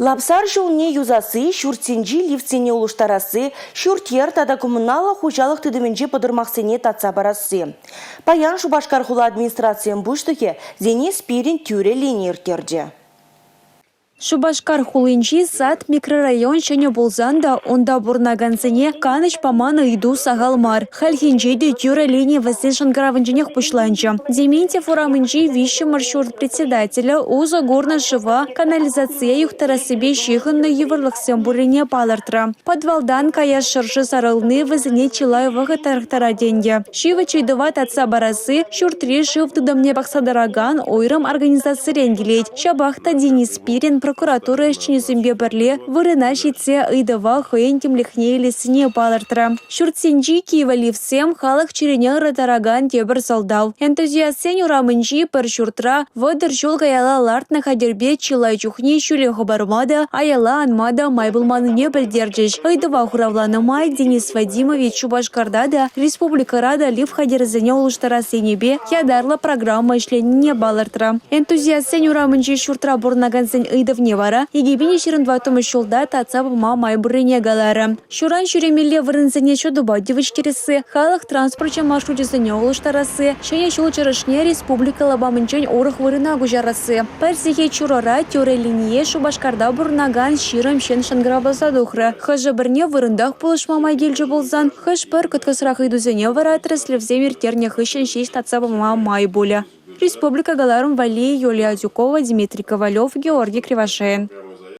Лапсар ҫулне юсасси, ҫуртсенчи лифтсене улӑштарасси, ҫурт-йӗр тата коммуналлӑ хуҫалӑх тытӑмӗнчи пӑтӑрмахсене татса парасси. Паян Шупашкар хула администрацийӗн пуҫлӑхӗ Денис Спирин тӳрӗ лини ирттерчӗ. Шупашкар хулинчи Сад микрорайон ҫӗнӗ пулсан та унта пурӑнакансене канӑҫ паман ыйту сахал мар. Хальхинче те тӳрӗ лини вӗсен шӑнкӑравӗнченех пуҫланчӗ. Дементьев урамӗнчи виҫҫӗмӗш ҫурт председателӗ усӑ курнӑ шыва канализацие юхтарассипе ҫыхӑннӑ йывӑрлӑхсем пуррине палӑртрӗ. Подвалтан каяш шӑрши сарӑлни вӗсене чылай вӑхӑт тарӑхтарать ӗнтӗ. Ҫивӗч ыйтӑва татса парасси ҫуртри шыв тытӑмне пӑхса тӑракан уйрӑм организацирен килет. Ҫапах та Денис Спирин прокуратура ӗҫченӗсемпе пӗрле вырӑна ҫитсе ыйтӑва хӑйӗн тимлӗхне илессине палӑртрӗ. Ҫуртсенчи кивӗ лифтсем халӑх чӗрине ыраттаракан тепӗр сӑлтав. Энтузиастсен урамӗнчи пӗр ҫуртра 30 ҫул каялла лартнӑ хатӗрпе чылай чухне ҫӳле хӑпарма та, аяла анма та май пулманнине пӗлтерчӗҫ. Ыйтӑва хуравланӑ май Денис Вадимович Шупашкарта та, республикӑра та лифт хатӗрӗсене улӑштарас енӗпе ятарлӑ программа ӗҫленине палӑртрӗ. Энтузиастсен урамӗнчи ҫуртра пурӑнакансен ыйтӑвне вара 2024 ҫулта татса пама май пуррине каларӗ. Ҫуран ҫӳремелли вырӑнсене ҫутӑпа тивӗҫтересси, халӑх транспорчӗн маршручӗсене улӑштарасси, ҫӗнӗ ҫул чӑрӑшне республика лапамӗнчен урӑх вырӑна куҫарасси. Пӗр сехет ҫурӑра тӳрӗ линие Шупашкарта пурӑнакан 20 ҫын шӑнкӑравласа тухрӗ. Хӑшӗ-пӗрне вырӑнтах пулӑшма май килчӗ пулсан, хӑш-пӗр кӑткӑсрах ыйтусене вара тӗрӗслевсем ирттернӗ хыҫҫӑн ҫеҫ татса пама май пулӗ. Республика кӑларӑм валли Юлия Адюкова, Дмитрий Ковалев, Георгий Кривошеин.